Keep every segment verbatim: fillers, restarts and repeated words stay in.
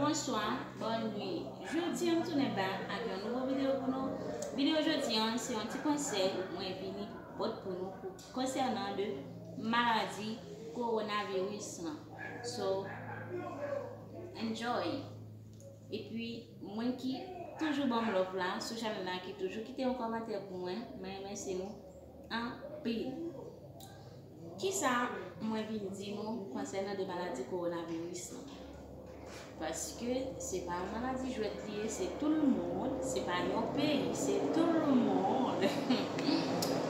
Bonswa, bòn nwi. Jodi a m tounen bak ak yon nouvo videyo pou nou. Videyo jodi a se yon ti konsèy mwen vini pot pou nou pou konsènan de maladi kowonaviris lan. So, enjoy. Epi, mwen ki toujou ban m love la sou chanèl la, ki toujou kite yon kòmantè pou mwen, mwen remèsye nou anpil. Kisa mwen vin di nou konsènan de maladi kowonaviris lan? Paske se pa yon maladi jwèt li ye, se tout le monde, se pa yon peyi, se tout le monde.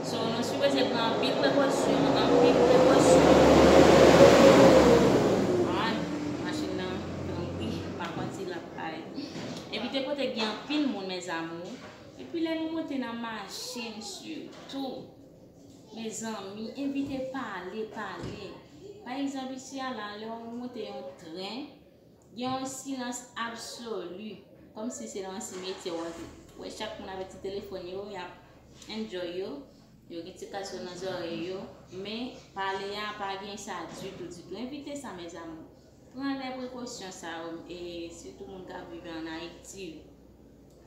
So, nou sipoze pran anpil prekosyon, anpil prekosyon. Ay, machin nan, tanpri, pa konn si l ap bay. Evite kote gen anpil moun, mes amours. Epi lè nou monte nan machin, sitou, mezanmi, evite pale, pale. Pa egzanp, isi a la, lè w monte yon tren, gen yon silans absoli, kòmsi se nan yon simetyè w antre. Ou wè chak moun avèk ti telefòn yo, y ap enjoy yo, yo gen ti kas yo nan zòrèy yo, men pale a pa gen sa ditou, ditou. Evite sa, mes amours. Pran lè prekosyon sa yo, e sitou moun k ap viv an Ayiti yo.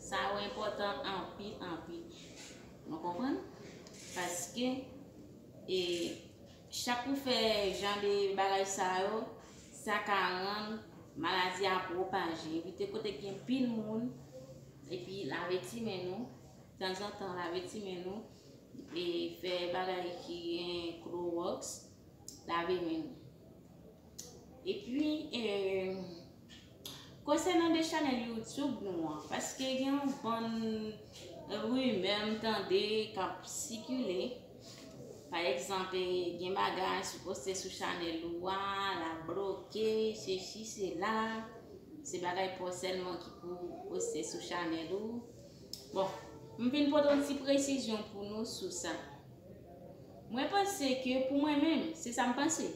Sa yo enpòtan anpil, anpil. Nou konprann? Paske, e, chak ou fè jan de bagay sa yo, sa ka rann maladi a pwopaje. Evite kote gen pil moun, epi lave ti men nou. Tanzantan, lave ti men nou. E fè bagay ki gen klowòks, lave men nou. Epi, e, konsènan de chanèl YouTube nou an, paske gen yon bann rimè m tande k ap sikile. Pa egzanp, e, gen bagay sou poste sou chanèl ou a, l ap bloke, sesi, sela. Se bagay pa w sèlman ki pou poste sou chanèl ou. Bon, m vin pote yon ti presizyon pou nou sou sa. Mwen panse ke pou mwen menm, se sa m panse.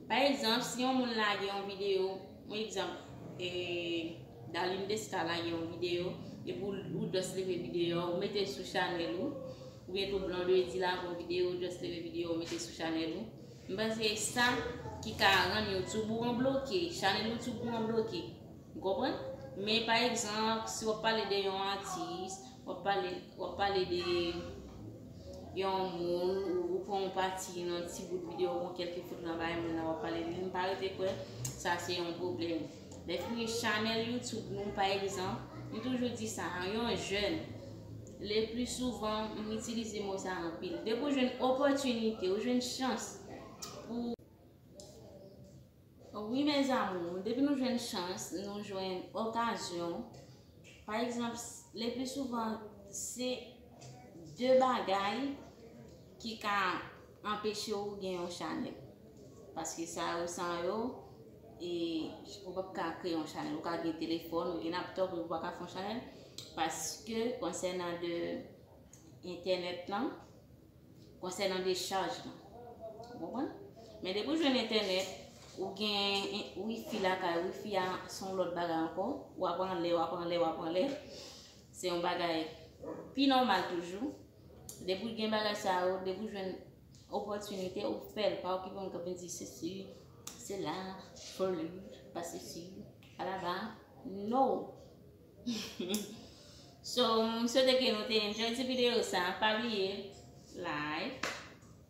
Pa egzanp, si yon moun lage yon videyo, yon egzanp, e, Darline Desca lage yon videyo, epi ou, ou just leve videyo a, ou mete l sou chanèl ou, oubyen tou Blondedy lage yon videyo, ou just leve videyo a, ou mete l sou chanèl ou. M panse se sa ki ka rann YouTube ou an bloke, chanèl YouTube ou an bloke. Ou konprann? Men pa egzanp, si w ap pale de yon atis, w ap pale, w ap pale de yon moun, ou, ou pran yon pati nan ti bout videyo, ou pran kèlke foto nan bagay moun nan, w ap pale de li, m pa rete kwè sa se yon pwoblèm. Lè fini chanèl YouTube nou, pa egzanp, m toujou di sa, yon jèn, le pli souvan, m itilize mo sa anpil. Depi w jwenn opòtinite, ou jwenn chans pou Wi, mes amours, depi nou jwenn chans, nou jwenn okazyon. Pa egzanp, s-, le pli souvan, se de bagay ki ka anpeche w gen yon chanèl. Paske sa yo, san yo, e, ou p ap ka kreye yon chanèl. Ou ka gen telefòn, ou gen laptòp, ou pa ka fè yon chanèl. Paske konsènan de entènèt lan, konsènan dechaj lan. Ou konprann? Men depi w jwenn entènèt, ou gen en-, wifi lakay, wifi a se yon lòt bagay ankò, w ap anlè, w ap anlè, w ap anlè. Se yon bagay pi nòmal toujou. Depi w gen bagay sa yo, depi w jwenn opòtinite, ou fè l. Pa okipe moun k ap vin di sesi, sela, foli, pa sesi, pa laba. No! So, m swete ke nou te enjoy ti videyo sa. Pa bliye like,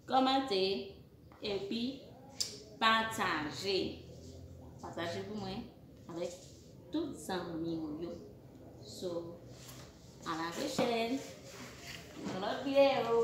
kòmante, epi pataje. Pataje pou mwen avèk tout zanmi w yo. So, a la pwochèn. Yon lòt videyo.